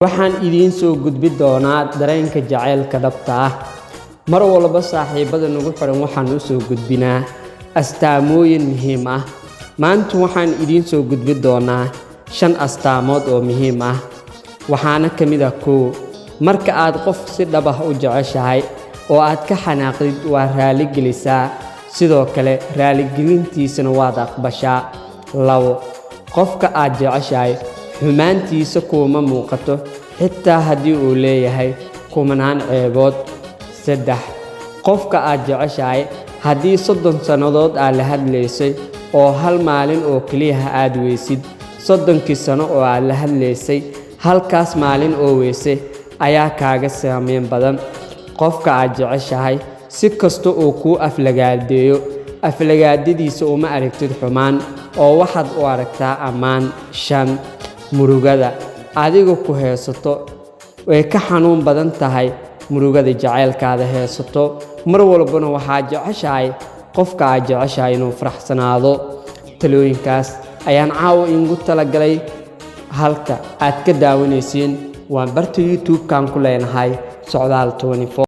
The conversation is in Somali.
Waxaan idiin soo gudbi doonaa dareenka jacaylka dhabta ah. Mar walba saaxiibada nagu xiran waxaan u soo gudbinaa astaamooyin muhiim ah. Maanta waxaan idiin soo gudbi doonaa shan astaamood oo muhiim ah. Waxaana ka mid ah: 1, marka aad qof si dhab ah u jeceshahay oo aad ka xanaaqdid, waa raali gelisaa, sidoo kale raaligelintiisana waad aqbashaa. 2, qofka aad jeceshahay xumaantiisa kuuma muuqato, xitaa haddii uu leeyahay kumanaan ceebood. 3, qofka aad jeceshahay haddii 30 sannadood aad la hadlaysay oo hal maalin oo keliya aad weysid, 30kii sano oo aad la hadlaysay halkaas maalin oo weysay ayaa kaaga saameyn badan. Qofka aad jeceshahay si kasta uu kuu aflagaadeeyo, aflagaadadiisa uma aragtid xumaan oo waxaad u aragtaa ammaan. 5, murugada adiga ku haysato way ka xanuun badan tahay murugada jacaylkaada haysato. Mar walbana waxaad jeceshahay qofka aad jeceshahay inuu faraxsanaado. Talooyinkaas ayaan caawa iigu talagalay. Halka aad ka daawanaysiin waa barta YouTube-kan ku leenahay, Socdaal.